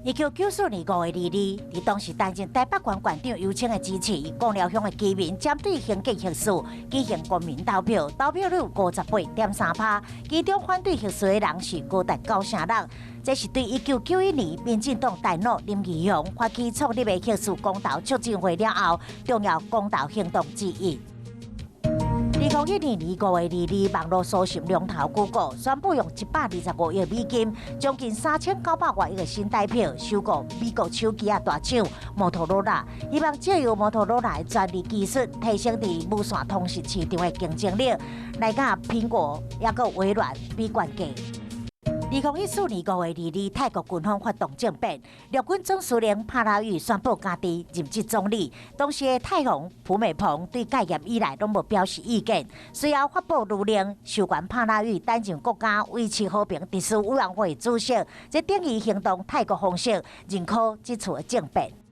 1994年5月22，佇當時擔任台北縣縣長游清的支持，貢寮鄉的居民針對興建核四舉行公民投票，投票率58.3%，其中反對核四的人是高達96%。這是對1991年民進黨大腦林義雄發起創立的核四公投促進會了後，重要公投行動之一。2012年5月22，網路搜尋龍頭谷歌宣布用125億美金，將近3900外億的新台幣收購美國手機仔大廠摩托羅拉，希望藉由摩托羅拉的專利技術，提升佇無線通訊市場的競爭力，來佮蘋果抑閣微軟比懸價。2014年5月22，泰國軍方發動政變，陸軍總司令帕拉育宣布家己任職總理。當時的泰王普美蓬對戒嚴以來攏無表示意見。隨後發布諭令，授權帕拉育擔任國家維持和平秩序委員會主席，這等於行動泰國方式認可這次的政變。